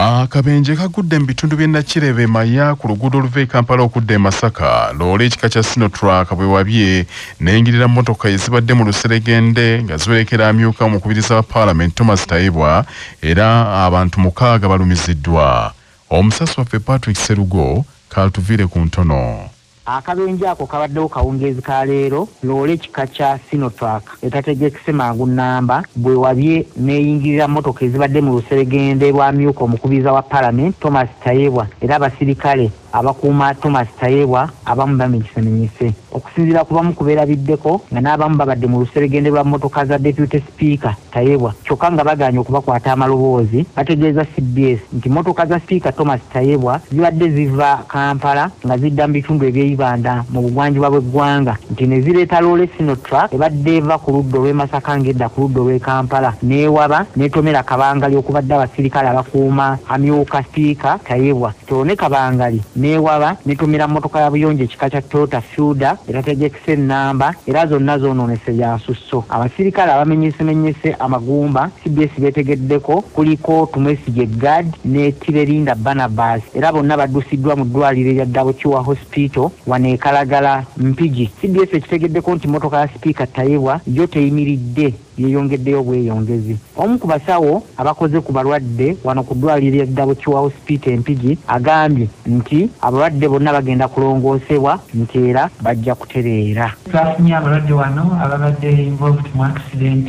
Akabenje kagudde mu bitundu by'e Nakirebe Maya ku luguudo oluva e Kampala okudda e Masaka. Loole ekika kya Sinotruck bwe wabye n'eyingirira mmotoka ezibadde mu luseregende nga ziwerekera amyuka omukubiriza wa Paalamenti Thomas Tayebwa, era abantu 6 balumiziddwa. Omusasi waffe Patrick Serugo kaltuviire ku ntono. Akabenje ako kabaddewo kawungeezi ka leero, loole ekika kya Sinotruck etategekese mangu nnamba bwe wabye n'eyingirira mmotoka ezibadde mu luseregende lw'amyuka omukubiriza wa Paalamenti Thomas Tayebwa, era abasirikale abakuuma Thomas Tayebwa abamu bamenyesemenyese. Okusinziira ku bamu ku beerabiddeko nga n'abamu babadde mu luseregende lwa mmotoka za Deputy Speaker Tayebwa, kyokka nga bagaanye okubakwata amaloboozi, bategeeza CBS nti mmotoka za Speaker Thomas Tayebwa zibadde ziva Kampala nga zidda mu bitundu eby'e Ibanda mu bugwanjuba bw'eggwanga, nti ne zireeta loole Sinotruck ebadde eva ku ludda olw'e Masaka ng'edda ku ludda olw'e Kampala, n'ewaba n'etomera kabangali okubadde abasirikale abakuuma amyuka Speaker Tayebwa. Tone kabangali n'ewaba n'etomera mmotoka ya buyonjo ekika kya Toyota Fielder etategekese ennamba, era zonna zoonoonese bya nsusso. Abasirikale abamenyesemenyese amagumba CBS beetegeddeko kuliko Tumwesigye Gad ne Tirerinda Barnabas, era bonna baddusiddwa mu ddwaliro erya Dabukiwa Hospital wano e Kalagala Mpigi. CBS ekitegeddeko nti mmotoka ya Sipiika Tayebwa yo teyimiridde, yeeyongeddeyo bweyongezi. Omu ku basawo abakoze ku balwadde wano ku ddwaliro lya Dabukiwa Hospital e Mpigi agambye nti abalwadde bonna bagenda kulongoosebwa, nti era bajja kutereera. Twafunye abalwadde wano ababadde involved mu accident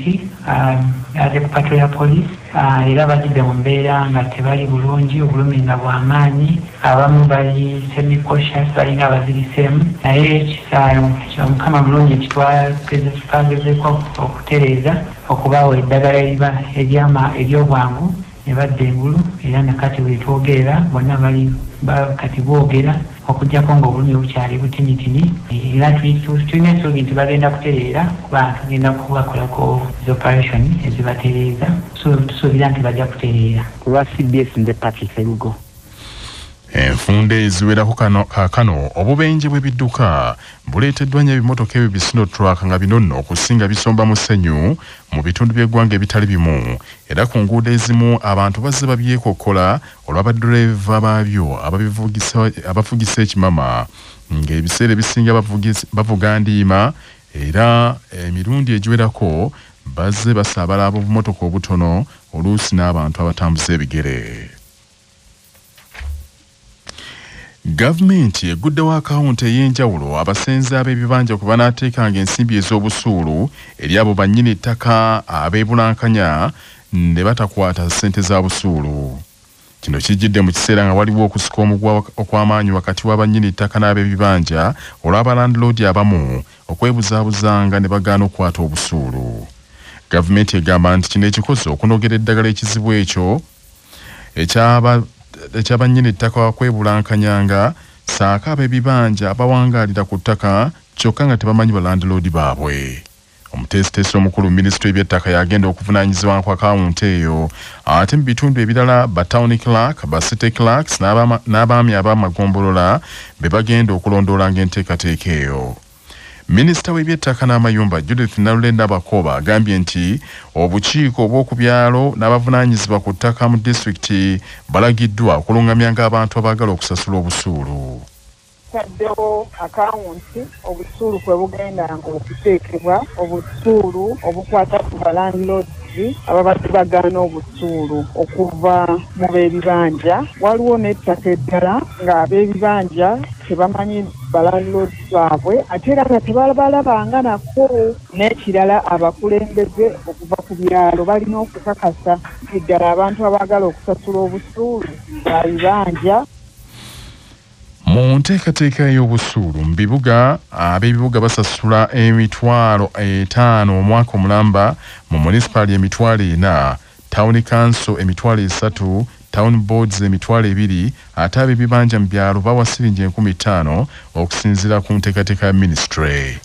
ate ku patrol ya police, era bagidde mu mbeera nga tebali bulungi, obulumi nga bw'amaanyi, abamu bali semi-conscious, balinga abaziriseemu, naye ekisa Mukama mulungi twagezeeko okutereeza okubawa eddagala eriba ery'obwangu ne badda engulu, era nakati bwe twogerera bonna bali kati boogera, okuggyako ng'obulumi bukyali butinitini, era tulina essuubi nti bagenda kutereera kuba tugenda kubakolako zi operation ezibatereeza. Tusuubira nti bajja kutereera. Ku lwa CBS, nze Patrick Serugo. Enfunda eziwerako kaakano obubenje bw'ebidduka buleeteddwa nnyo ebimotoka ebyo bi Sinotruck, nga bino nno okusinga bisomba musenyu mu bitundu by'eggwanga ebitali bimu, era ku nguudo ezimu abantu bazze babyekokkola olw'abaddereeva baabyo abavugisa ekimama, ng'ebiseera ebisinga bavuga ndiima, era emirundi egiwerako bazze basaabala ab'obumotoka obutono, oluusi n'abantu abatambuza ebigere. Gavumenti eguddewo akawunti ey'enjawulo abasenze ab'ebibanja kwe banaateekanga ensimbi ez'obusuulu eri abo bannyini ttaka abeebulankanya ne batakwata ssente za busuulu. Kino kijjidde mu kiseera nga waliwo okusika omuguwa okw'amaanyi wakati w'abannyini ttaka n'ab'ebibanja olw'abalandiroodi abamu okwebuzaabuzanga ne bagaana okukwata obusuulu. Gavumenti egamba nti kino ekikoze okunogera eddagala ekizibu ekyo ekyabannyini ttaka kwebulankanyanga ssaako ab'ebibanja abawangaalira ku ttaka kyokka nga tebamanyi balandiroodi baabwe. Omuteesiteesi omukulu minisitule y'ebyettaka yagenda okuvunaanyizibwa ku akawunti eyo, ate mu bitundu ebirala ba town clerk, ba city clerks n'abaami ab'amagombolola be bagenda okulondoolanga enteekateeka eyo. Minisita w'ebyettaka n'amayumba Judith Nalule Nabakooba agambye nti obukiiko obw'oku byalo n'abavunaanyizibwa ku ttaka mu disitulikiti balagiddwa okulungamyanga abantu abaagala okusasula obusuulu. Taddewo akawunti obusuulu kwe bugendanga okuteekebwa, obusuulu obukwata ku balandlords ababadde bagaana obusuulu okuva mu b'ebibanja. Waliwo n'ettaka eddala ng'ab'ebibanja tebamanyi balandlords baabwe, ate era nga tebabalabanga nako. N'ekirala, abakulembeze okuva ku byalo balina okukakasa nti ddala abantu abaagala okusasula obusuulu babibanja. Mu nteekateeka ey'obusuulu mu bibuga, ab'ebibuga basasula 500,000 omwaka omulamba, mu munisipaali 400,000, town council 30,000, town boards 20,000, ate ab'ebibanja mu byalo bawa siringi 5,000 okusinziira ku nteekateeka ya minisitule.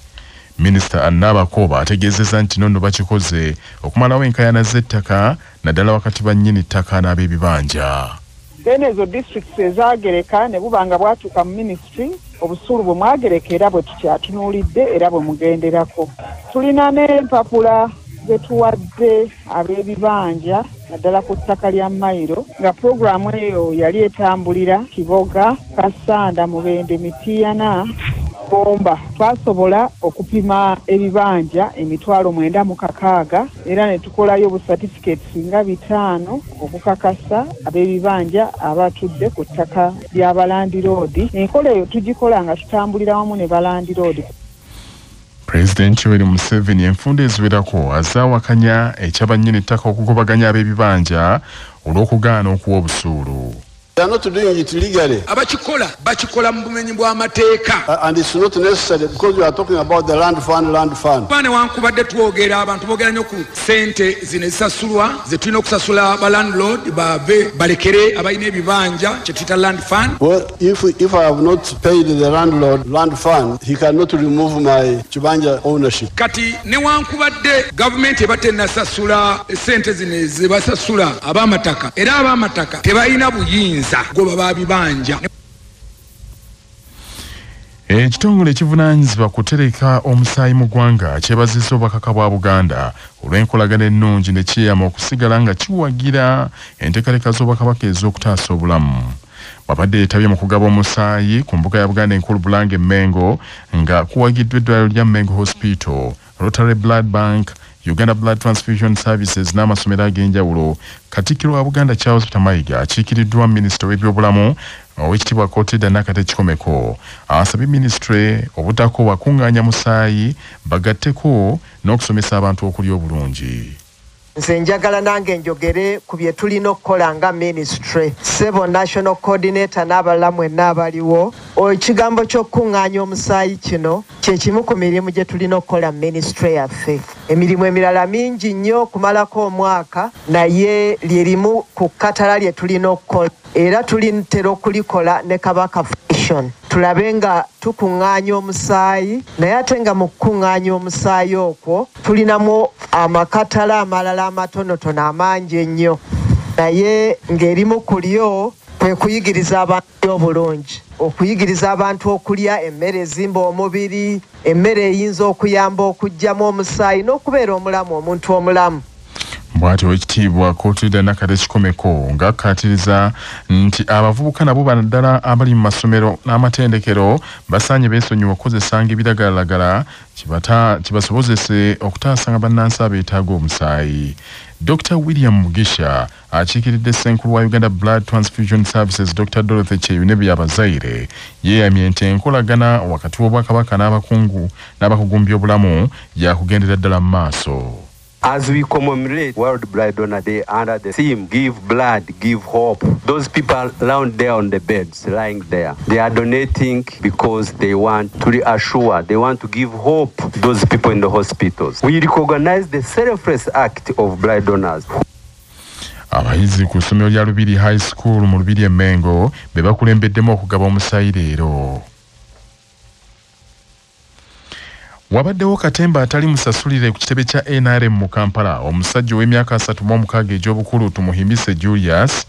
Minisita Nabakooba ategeezezza nti nno bakikoze okumalawo enkaayana z'ettaka, naddala wakati bannyini ttaka n'ab'ebibanja. Then ezo districts ezaagereka ne buba nga bwatuuka mu ministry, obusuulu bwe mwagereka era bwe tukyatunuulidde era bwe mugenderako. Tulina n'empapula ze tuwadde ab'ebibanja naddala ku ttaka lya Mayiro, nga puroguramu eyo yali etambulira Kiboga, Kassanda, Mubende, Mityana, Gomba. Twasobola okupima ebibanja 96,000 era ne tukolayo obusatifikeeti nga 5 okukakasa ab'ebibanja abatudde ku ttaka ly'abalandiroodi. Enkola eyo tugikola nga tutambulira wamu ne balandiroodi. President Yoweri Museveni enfunda eziwerako azaawakanya ekyabannyini ttaka okugobaganya ab'ebibanja olw'okugaana okuwa obusuulu. They are not doing it legally. Abakikola bakikola mu bumenyi bw'amateeka. And it's not necessary because we are talking about the land fund, land fund. Bane wankubadde twogera abantu boogera nnyo ku ssente zino ezisasulwa ze tulina okusasula ba landlord bave balekere abalina ebibanja kye tuyita land fund. Well, if I have not paid the landlord land fund, he cannot remove my kibanja ownership. Kati newankubadde gavumenti eba tennasasula ssente zino ze basasula ab'amataka, era ab'amataka tebalina buyinza goba babibanja. Ekitongole ekivunaanyizibwa kutereka omusaayi mu ggwanga kyebazizza obwakabaka bwa Buganda olw'enkolagana ennungi ne kyeyama okusigala nga kiwagira enteekateeka z'obwakabaka ez'okutaasa obulamu. Babadde yeetabye mu kugaba omusaayi ku mbuga ya Buganda enkulu Bulange Mmengo nga kuwagiddwa eddwaliro lya Mmengo Hospital, Rotary Blood Bank, Uganda Blood Transfusion Services n'amasomero ag'enjawulo. Katikkiro wa Buganda Charles Peter Mayiga akiikiriddwa minisita w'ebyobulamu Oweekitiibwa Clotilda Nakate Kikomeko asabye minisitule obutakoowa kuŋŋaanya musaayi bagatteko n'okusomesa abantu okulya obulungi. Nze njagala nange njogere ku bye tulina okukola nga minisitule. Ssebo National Coordinator n'abalala mwenna abaliwo, ekigambo ky'okukuŋŋaanya omusaayi kino kye kimu ku mirimu gye tulina okukola mu minisitule yaffe. Emirimu emirala mingi nnyo okumalako omwaka, naye lye limu ku kkatala lye tulina okukola, era tulitera okulikola ne Kabaka Foundation. Tulabe nga tukuŋŋaanya omusaayi, naye ate nga mu kukuŋŋaanya omusaayi okwo tulinamu amakatala amalala amatonotono amangi ennyo, naye ng'erimu ku lyo kwe kuyigiriza abantu obulungi, okuyigiriza abantu okulya emmere ezimba omubiri, emmere eyinza okuyamba okuggyamu omusaayi n'okubeera omulamu, omuntu omulamu. Bw'atyo Oweekitiibwa Clotilda Nakate Kikomeko ng'akkaatiriza nti abavubuka nabo naddala abali mu masomero n'amatendekero basaanye beesonyiwe okukozesanga ebiragalalagala kibasobozese okutaasanga bannansi abeetaaga omusaayi. Dr. William Mugisha akiikiridde ssenkulu wa Uganda Blood Transfusion Services Dr. Dorothy Kyeyune Byabazaire yeeyamye nti enkolagana wakati w'Obwakabaka n'abakungu n'abakugu mu byobulamu yakugendera ddala mu maaso. As we commemorate World Blood Donor Day under the theme, Give Blood, Give Hope, those people around there on the beds, lying there, they are donating because they want to reassure, they want to give hope to those people in the hospitals. We recognize the selfless act of blood donors. Abayizi ku ssomero lya Lubiri High School mu Lubiri e Mmengo be bakulembeddemu okugaba omusaayi leero. Wabaddewo katemba atali musasulire ku kitebe kya NRM mu Kampala, omusajja ow'emyaka 36 egy'obukulu Tumuhimbise Julius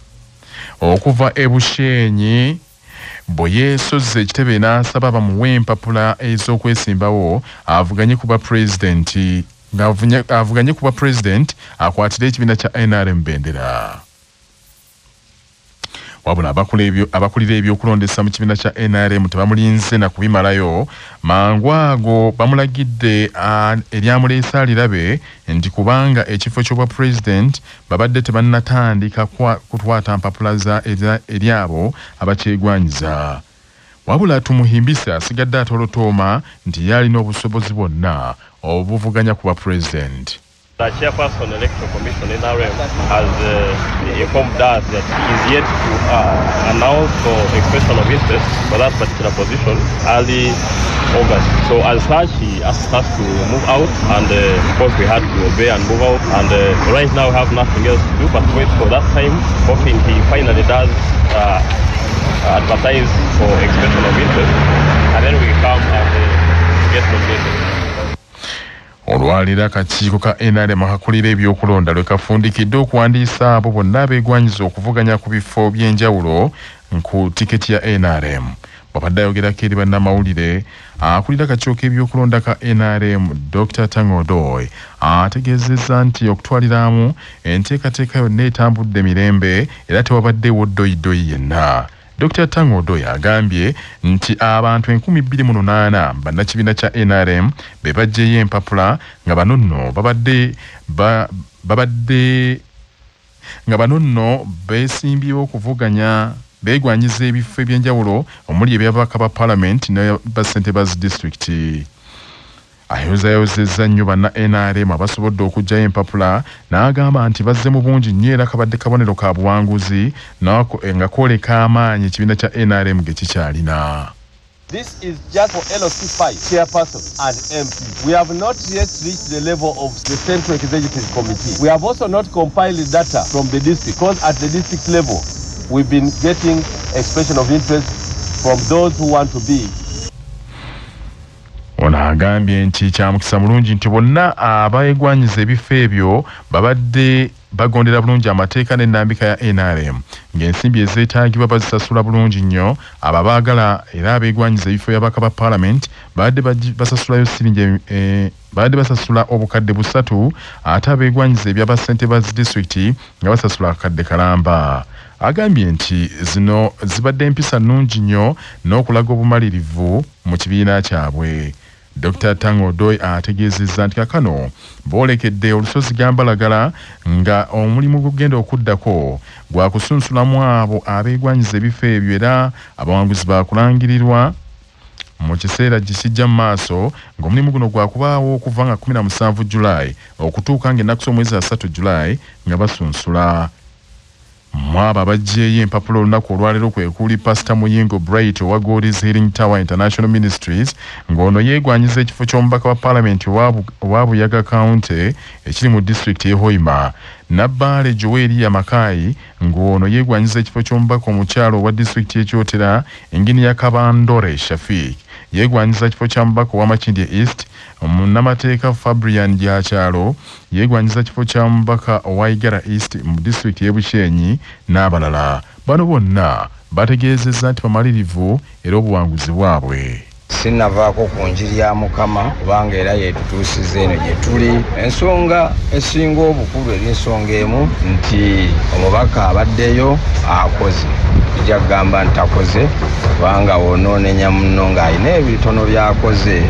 okuva e Bushenyi bwe yeesozze ekitebe n'asaba bamuwe empapula ez'okwesimbawo avuganye ku bwa pulezidenti akwatire ekibiina kya NRM bendera. Wabula abakulira ebyokulondesa mu kibiina kya NRM tebamulinze na kubimalayo, mangu ago bamulagidde eryamuleese alirabe nti kubanga ekifo ky'obwa pulezidenti babadde tebannatandika kutwata mpapula za eri abo abakyegwanyiza. Wabula Tumuhimbise asigadde atolotooma nti ye alina obusobozi bwonna obuvuganya ku bwa pulezidenti. The chairperson Electoral Commission NRM has informed us that he is yet to announce for expression of interest for that particular position early August. So as such, he asked us to move out, and of course we had to obey and move out. And right now we have nothing else to do but wait for that time, hoping he finally does advertise for expression of interest, and then we come and get nominated. Olwaleero akakiiko ka NRM akakulira ebyokulonda lwe kafundikidde okuwandiisa abo bonna abeegwanyiza okuvuganya ku bifo by'enjawulo ku tiketi ya NRM. Bw'abadde ayogerako eri bannamawulire, akulira akakiiko k'ebyokulonda ka NRM Dr. Tang Odoi ategeezezza nti okutwaliramu enteekateeka yonna etambudde mirembe era tewabaddewo ddoyiddoyi yenna. Dr. Tang Odoi agambye nti abantu 2008 bannakibiina kya NRM be baggyeyo empapula nga bano nno babadde nga bano nno beesimbyewo okuvuganya beegwanyiza ebifo ebyenjawulo omuli eby'ababaka ba paalamenti ne bassentebe ba disitulikiti. Ayozayozezza nnyo banna NRM abasobodde okuggyayo empapula n'agamba nti bazze mu bungi nnyo era kabadde kabonero ka buwanguzi nga kwoleka amaanyi ekibiina kya NRM ge kikyalina. This is just for LC5 chairperson and MP. We have not yet reached the level of the Central Executive Committee. We have also not compiled data from the district, because at the district level, we've been getting expression of interest from those who want to be. Ono agambye nti kyamukisa mulungi nti bonna abeegwanyiza ebifo ebyo babadde bagondera bulungi amateeka n'ennambika ya NRM ng'ensimbi ezeetaagibwa bazisasula bulungi nnyo. Abo abaagala era abeegwanyiza ebifo by'ababaka ba paalamenti babadde basasulayo siringi babadde basasula obukadde 3, ate abeegwanyiza eby'abassentebe ba disitulikiti nga basasula akadde kalamba. Agambye nti zino zibadde empisa nnungi nnyo n'okulaga obumalirivu mu kibiina kyabwe. Dr. Tang Odoi ategeezezza nti kaakano boolekedde olusozi Gambalagala nga omulimu gugenda okuddako gwa kusunsulamu abo abeegwanyiza ebifo ebyo era abawanguzi baakulangirirwa mu kiseera gikijja mu maaso ng'omulimu guno gwakubaawo okuva nga 17 Julai okutuuka ng'ennaku z'omwezi 3 Julai nga basunsula. Mwaba abaggyeyo empapula olunaku olwaleero kwe kuli Pastor Muyingo Bright owa God's Healing Tower International Ministries ng'ono yeegwanyiza ekifo ky'omubaka wa paalamenti owa Buyaga County ekiri mu disitulikiti y'e Hoima. Nabbaale Joel Makai ng'ono yeegwanyiza ekifo ky'omubaka omukyalo owa disitulikiti y'e Kyotera. Engineer Kabandore Shafiq yeegwanyiza kifo kya mubaka owa Makindye East. Munnamateeka Fabrian Gyakyalo yeegwanyiza kifo kya mubaka owa Igara East mu disitulikiti y'e Bushenyi n'abalala. Bano bonna bategeezezza nti bamalirivu era obuwanguzi bwabwe. Sinnavaako ku njiri ya Mukama kubanga era yeetutuusiza eno gye tuli. Ensonga esinga obukulu eri ensonga emu nti omubaka abaddeyo akoze. Tujja kugamba nti takoze kubanga wonoonenya munno ng'alina ebitono by'akoze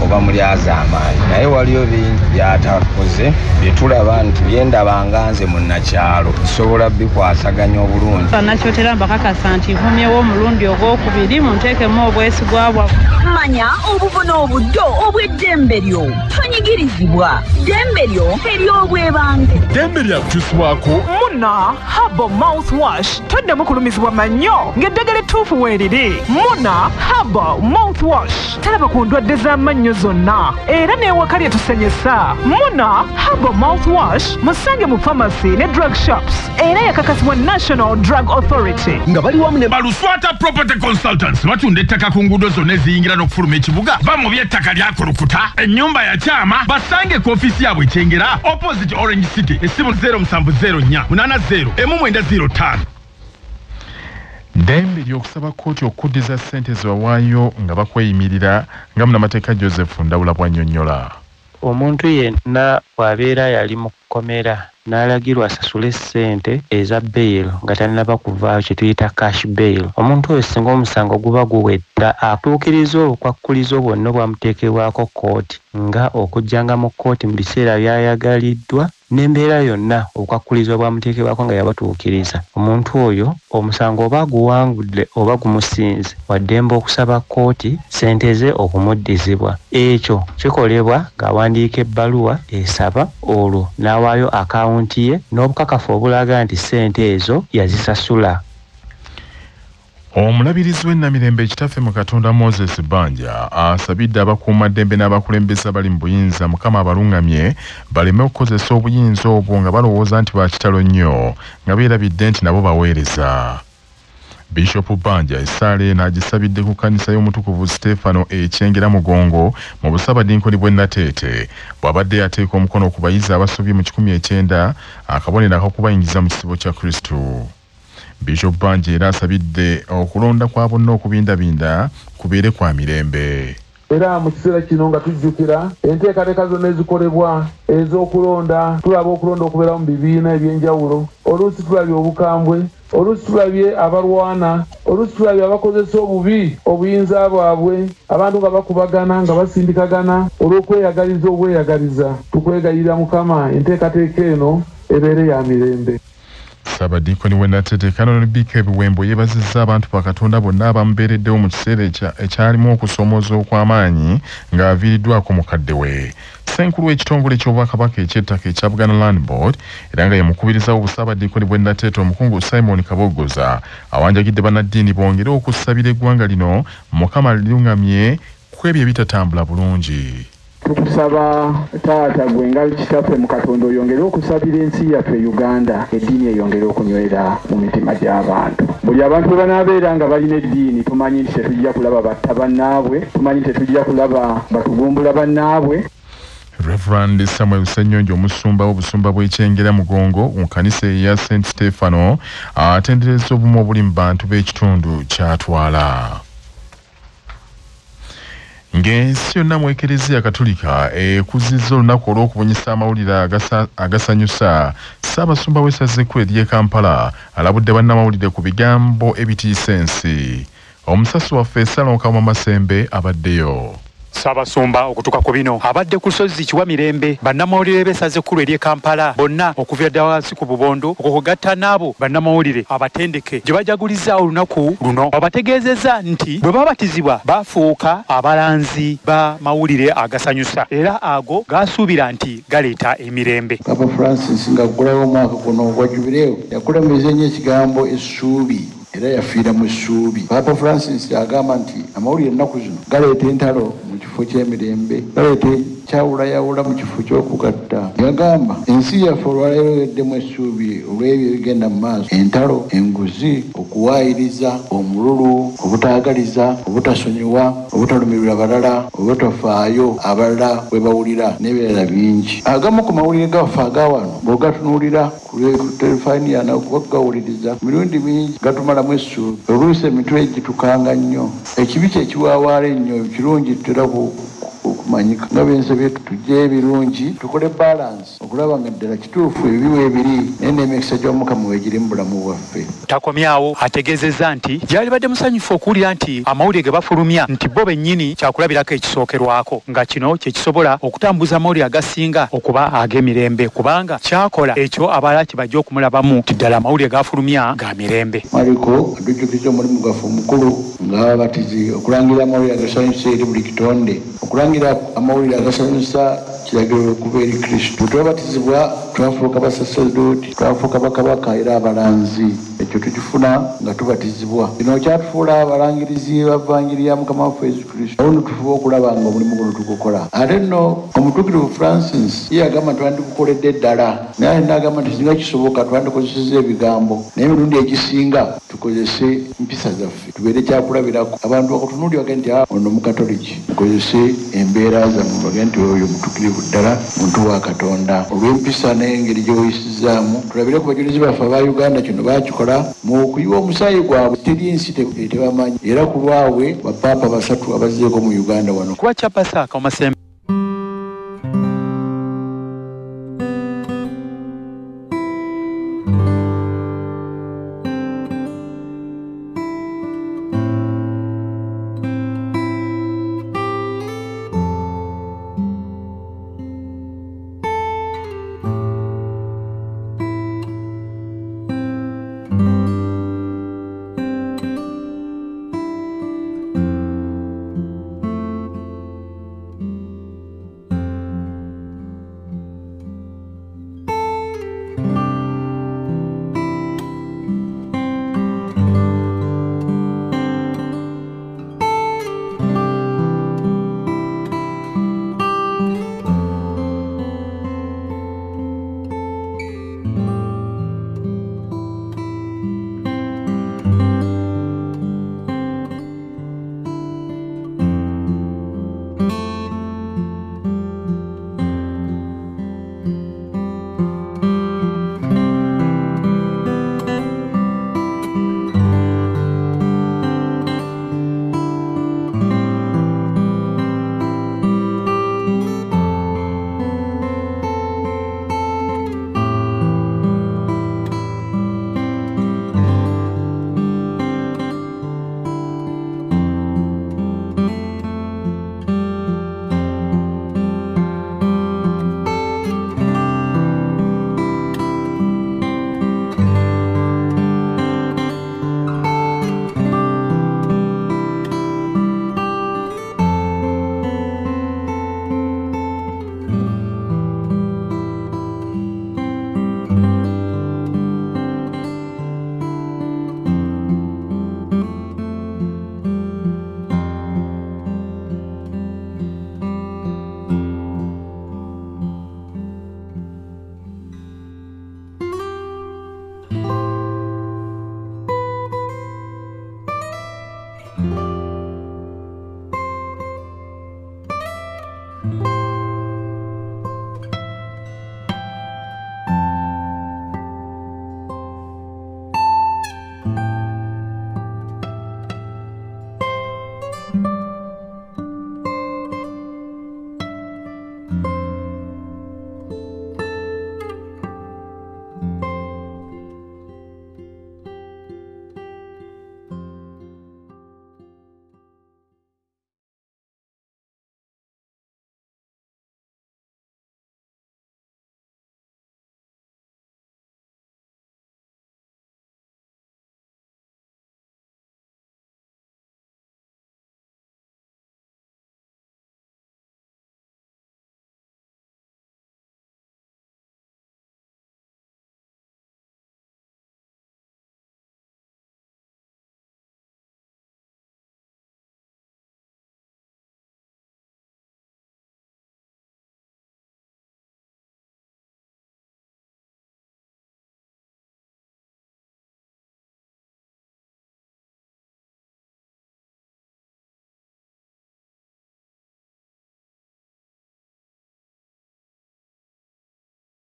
oba mulyazaamaanyi, naye waliyo bingi by'atakoze bye tulaba nti byendabanga nze munnakyalo nsobola bikwasaganya obulungi. Bannakyotera mbakakasa nti nkomyewo omulundi ogwokubiri munteekemu obwesigwa bwaffe. Manya obuvuna obuddo obw'eddembe lyo, tonyigirizibwa, ddembe lyo ery'obwebange. Ddembe lyakukyusibwako Muna Herbal Mouthwash. Toddamu kulumizibwa mannyo ng'eddagala ettuufu weeriri. Muna Herbal Mouthwash talaba ku ndwadde z'amannyo zonna era n'ewaka lye tusenyesa. Muna Herbal Mouthwash musange mu pharmacy ne drug shops era yakakasibwa National Drug Authority. Nga bali wamu ne Baluswata Property Consultants batunda ettaka ku nguudo zonna eziyingira n'okufuluma ekibuga. Va mu by'ettaka lyakulukuta, ennyumba ya kyama. Basange ku ofiisi yaabwe Kyengera opposite Orange City, essimu 0704 80 1905. Ddembe ly'okusaba kkooti okuddiza ssente ze wawaayo nga bakweyimirira nga munnamateeka Joseph Ndawula bw'annyonnyola. Omuntu yenna bw'abeera yali mu kkomera n'alagirwa asasule ssente eza bail nga tannaba kuvaayo, kye tuyita cash bail, omuntu oyo singa omusango guba guwedde atuukiriza obukwakkulizo bwonna obwamuteekebwako kkooti, nga okujjanga mu kkooti mu biseera by'ayagaliddwa n'embeera yonna obukwakkulizo bwamuteekebwako nga yabatuukiriza, omuntu oyo omusango oba aguwangudde oba gumusinze waddembe okusaba kkooti ssente ze okumuddizibwa. Ekyo kikolebwa ng'awandiika ebbaluwa esaba, olwo n'awaayo akawunti ye n'obukakafu obulaga nti ssente ezo yazisasula. Omulabirizi w'Ennamirembe Kitaffe mu Katonda Moses Banja asabidde abakuumaddembe n'abakulembeze abali mu buyinza Mukama abalungamye baleme okukozesa obuyinza obwo nga balowooza nti bakitalo nnyo nga beerabidde nti nabo baweereza. Bishop Banja essaala eno agisabidde ku kkanisa y'omutukuvu Stefano e Kyengera Mugongo mu Busaabadinkoni bw'e Nateete bw'abadde yateeka omukono ku bayizi abasobye mu 190 akabonero ak'okubayingiza mu kisibo kya Kristo. Bishop Banja era asabidde okulonda kwa bonna okubindabinda kubeere kwa mirembe. Era mu kiseera kino nga tujjukira enteekateeka zonna ezikolebwa ez'okulonda, tulaba okulonda okubeera mu bibiina ebyenjawulo, oluusi tulabye obukambwe, oluusi tulabye abalwana, oluusi tulabye abakozesa obubi obuyinza bwabwe, abantu nga bakubagana nga basindikagana olw'okweyagaliza obweyagaliza. Tukwegayirira Mukama enteekateeka eno ebeere ya mirembe. Ssaabadiikoni w'e Natete Canon BK Buwembo yeebazizza abantu ba Katonda bonna abamubeereddewo mu kiseera ekyalimu okusoomooza okw'amaanyi ng'aviiriddwako mukadde we. Ssenkulu w'ekitongole ky'Obwakabaka eky'ettaka ekya Buganda Land Board era nga ye mukubiriza w'obussaabadiikoni bw'e Natete omukungu Simon Kaboggoza awanjagidde bannaddiini bongere okusabira eggwanga lino Mukama liruŋŋamye ku ebyo ebitatambula bulungi. Tukusaba taata gwe nga kitaffe mu Katonda oyongere okusabira ensi yaffe Uganda, eddiini eyongere okunywera mu mitima gy'abantu. Buli abantu bwe banaabeera nga balina eddiini, tumanyi nti tetujja kulaba batta bannaabwe, tumanyi nti tetujja kulaba batugumbula bannaabwe. Reverend Samuel Ssenyonjo omusumba w'obusumba bw'Ekyengera Mugongo mu kkanisa eya St Stefano atenderezza obumu obuli mu bantu b'ekitundu ky'atwala. Ng'ensi yonna mu Ekereziya Katolika ekuzizza olunaku olw'okubunyisa amawulire agasanyusa, Ssaabasumba w'essaza ekkulu ery'e Kampala alabudde bannamawulire ku bigambo ebitiisa ensi. Omusasi waffe Salon Kamwa Masembe abaddeyo. Ssaabasumba okutuuka ku bino abadde ku lusozi Kiwamirembe bannamawulire b'essaza ekkulu ery'e Kampala bonna okuviira ddala wansi ku bubondo okugatta n'abo bannamawulire abatendeke gye bajaguliza olunaku luno. Babategeezezza nti bwe babatizibwa bafuuka abalanzi ba mawulire agasanyusa era ago gasuubira nti galeeta emirembe. Papa Francis ng'aggulawo omwaka guno ogwa jubileewo yakulembeza ennyo ekigambo essuubi era yafiira mu ssuubi. Papa Francis agamba nti amawulire ennaku zino galeeta entalo mu kifo ky'emirembe, galeeta kyawulayawula mu kifo ky'okugatta. Yagamba ensi yaffe olwaleero eweddemu essuubi olw'ebyo ebigenda mu maaso, entalo, enguzi, okuwaayiriza, omululu, obutaagaliza, obutasonyiwa, obutalumirwa balala, obutafaayo abalala bwe bawulira n'ebirala bingi. Agamu ku mawulire gaffe aga wano bw'ogatunuulira ku terefayina n'okugawuliriza mirundi mingi gatumalamu essuubi. Oluusi emitwe gitukanga nnyo, ekibi kye kiwaawaala ennyo, ekirungi tutera okumanyika. Nga bensabye tujje ebirungi tukole balance okulaba nga ddala kituufu ebibi weebiri naye n'emikisa gy'Omukama weegiri mu bulamu bwaffe. Takomyawo ategeezezza nti gyalibadde musanyufu okuwulira nti amawulire ge bafulumya nti bo bennyini kyakulabirako ekisookerwako nga kino kye kisobola okutambuza amawulire agasinga okuba ag'emirembe kubanga kyakola ekyo abalala kye bajja okumulabamu nti ddala amawulire gafulumya ga mirembe. Mariko atujjukiza omulimu gwaffe omukulu ng'ababatizi okulangira amawulire agasanyusa eri buli kitonde. Okulangira amawulire agasanyusa kiragiro okuva eri Kristo. Bwe twabatizibwa twafuuka basaserdooti, twafuuka bakabaka era abalanzi. Ekyo tukifuna nga tubatizibwa. Kino kyatufuula abalangirizi ba Vangiri ya Mukama waffe Yesu Kristo. Awo nno tufuba okulaba nga omulimu guno tugukola. Ate nno omutuukirivu Francis ye yagamba twandigukoledde ddala, naye ate n'agamba nti singa kisoboka twandikozesezza ebigambo, naye emirundi egisinga tukozese mpisa zaffe tubeere kyakulabirako. Abantu bakutunuulira bagende nti ono Mukatoliki, mukozese embeera zammwe bagende nti oyo mutuukirivu ddala muntu wa Katonda. Olw'empisa n'engeri gy'oyisizaamu tulabire ku bajulizi baffe aba Uganda kino baakikola mu kuyiwa omusaayi gwabwe, teri nsi tebamanyi era ku lwabwe bapaapa basatu abazzeeko mu Uganda wano. Kuba kya Pasaka Masembe.